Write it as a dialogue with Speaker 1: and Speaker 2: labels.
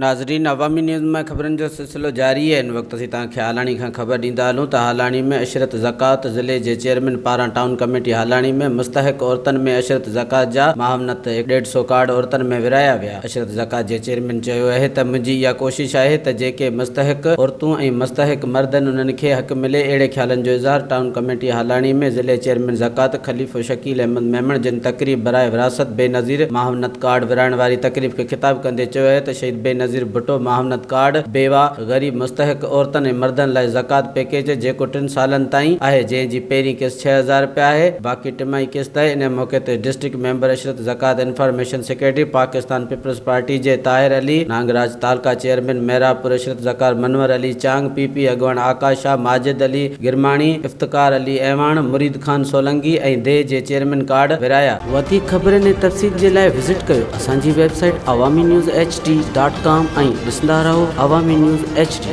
Speaker 1: ناظرين عوامي نيوز مان خبرن جو سلسلو جاري آهي هن وقت اسين توهان کي هالاڻي کان خبر ڏيندا هلون ته هالاڻي ۾ عشرت زڪوات ضلعي جي چيئرمين پاران ٽائون ڪميٽي هالاڻي ۾ مستحق عورتن ۾ عشرت زڪوات جا معاونت ڏيڍ سو ڪارڊ عورتن ۾ ورهايا ويا عشرت زڪوات جي چيئرمين چيو اهي ته منهنجي اها ڪوشش آهي ته جيڪي مستحق عورتون ۽ مستحق مرد آهن انهن کي حق ملي اهڙي خيالن جو اظهار ٽائون ڪميٽي هالاڻي ۾ ضلعي چيئرمين زڪوات خليفو شڪيل احمد ميمڻ جن تقريب براء وراثت بينظير معاونت ڪارڊ ورهائڻ واري تقريب کي خطاب ڪندي چيو اهي ته شهيد بينظير ڀٽو معاونت ڪارڊ بيوه، غريب مستحق عورتن ۽ مردن لاء زڪوات پيڪيج جيڪو ٽن سالن تائين آهي جنهن جي پهرين قسط 6000 رپيا آهي باقي ٽماهي قسط آهي ان موقعي تي ڊسٽرڪٽ ميمبر عشرت زڪوات information secretary Pakistan peoples party جي طاهر علي نانگراج تعلقه چيئرمين محرابپور عشرت زڪوات منور علي چانگ پي پي اڳواڻ آڪاش شاهه ماجد علي گرماڻي افتخار علي اعواڻ مريد خان سولنگي ۽ ديهه جي چيئرمين ڪارڊ ورهايا. وڌيڪ خبرن ۽ تفصيل جي لاء وزٽ ڪيو اسان جي website Awami news H D dot com ۽ ڏسندا رهو عوامي نيوز ايڇ ڊي.